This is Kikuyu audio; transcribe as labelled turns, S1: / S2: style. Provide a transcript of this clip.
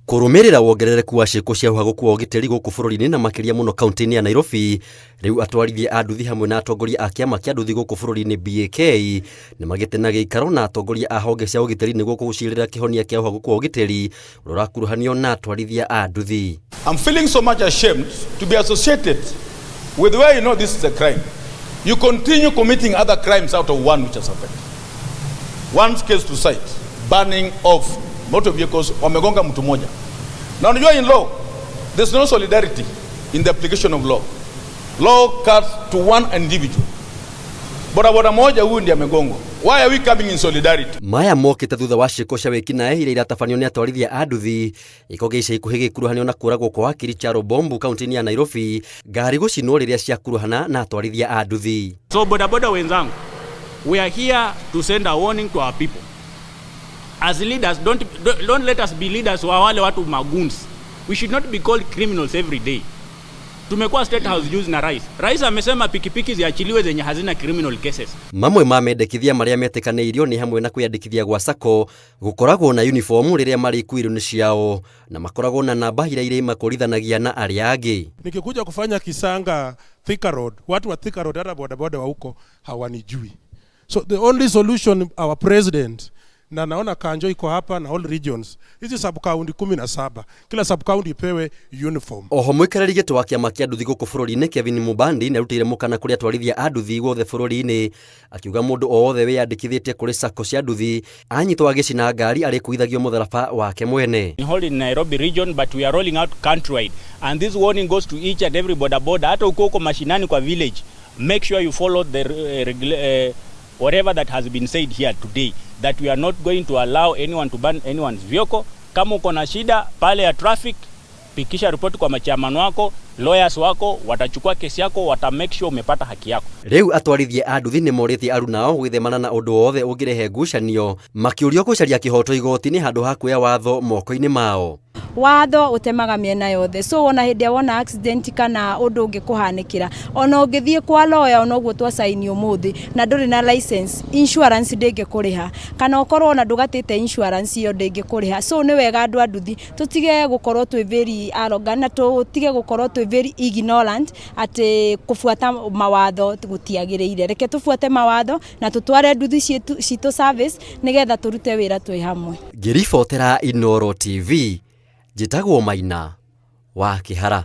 S1: Kũrũmĩrĩra wongerereku wa ciĩko cia ũhagũku wa ũgitĩri gũkũ bũrũri-inĩ na makĩria mũno kaunti-inĩ ya Nairobi, rĩu atwarithia a nduthi hamwe na atongoria a kĩama kĩa nduthi gũkũ bũrũri-inĩ BAK nĩ magĩte na gĩikaro na atongoria a honge cia ũgitĩri nĩguo kũgũcirĩra kĩhonia kĩa ũhagũku wa ũgitĩri ũrĩa ũrakuruhanio na atwarithia a nduthi.
S2: I'm feeling so much ashamed to be associated with where you know this is a crime. You continue committing other crimes out of one which has happened. One case to cite, burning of motor vehicles, wamegonga mtu mmoja. Na unajua in law, there's no solidarity in the application of law. Law cuts to one individual. Bodaboda moja huyu ndiye amegongwa. Why are we coming in solidarity?
S1: Maya mokĩte thutha wa ciĩko cia wĩkinaĩ iria iratabanio nĩ atwarithia a nduthi. Gĩko gĩa ica ikuhĩ gĩkuruhanio na kũragwo kwa wakiri Charo Bombu kaunti-inĩ ya Nairobi, ngari gũcinwo rĩrĩa ciakuruhana na atwarithia a nduthi.
S3: So bodaboda wenzangu, we are here to send a warning to our people. As leaders, don't let us be leaders wa wale watu magoons. We should not be called criminals every day. Tumekuwa State House juzi na rais. Rais amesema pikipiki ziachiliwe zenye hazina criminal cases.
S1: Mamwe ma mendekithia marĩa metĩkanĩirio nĩ hamwe na kwĩyandĩkithia gwa sacco, gũkoragwo na uniform rĩrĩa marĩ ikuĩro-inĩ ciao, na makoragwo na namba iria irĩ makũrithanagia na arĩa angĩ.
S4: Nikikuja kufanya kisanga Thika Road, watu wa Thika Road hata bodaboda wa huko hawanijui. So the only solution, our president, na naona Kanjo iko hapa na all regions, hizi sub county 17, kila sub county ipewe uniform.
S1: Oho mũikarĩri gĩtĩ wa kĩama kĩa nduthi gũkũ bũrũri-inĩ Kevin Mubandi nĩarutĩire mũkana kũrĩ atwarithia a nduthi guothe bũrũri-inĩ, akiuga mũndũ o wothe wĩyandĩkithĩtie kũrĩ sacco cia nduthi anyitwo agĩcina ngari arĩkuithagio mũtharaba wake mwene.
S3: In in Nairobi region, but we are rolling out countrywide, and this warning goes to each and every boda boda, hata uko huko mashinani kwa village, make sure you follow the whatever that has been said here today, that we are not going to allow anyone to burn anyone's vehicle. Kama uko na shida pale ya traffic, pikisha ripoti kwa machairman wako, lawyers wako watachukua kesi yako, wata make sure umepata haki yako.
S1: Rĩu atwarithia a nduthi nĩ morĩtie arunao gwĩthemana na ũndũ wothe ũngĩrehe ngucanio, makĩũrio gũcaria kĩhoto igoti-inĩ handũ ha kuoya watho moko-inĩ mao.
S5: Watho utemaga mĩena yothe, so wona hĩndĩ ĩrĩa wona accident kana ũndũ ũngĩ kũhanĩkĩra, ona ũngĩthiĩ kwa lawyer, ona ũguo twacaini ũmũthĩ na ndũrĩ na license, insurance ndĩngĩkũrĩha, kana ũkorwo ona ndũgatĩte insurance ĩyo ndĩngĩkũrĩha. So nĩ wega andũ a nduthi tũtige gũkorwo twĩ very arrogant na tũtige gũkorwo twĩ very ignorant atĩ kũbuata mawatho gũtiagĩrĩire. Reke tũbuate mawatho na tũtware nduthi citũ service nĩgetha tũrute wĩra twĩ hamwe.
S1: Ngĩribotera Inooro TV, njĩtagwo Maina wa Kĩhara.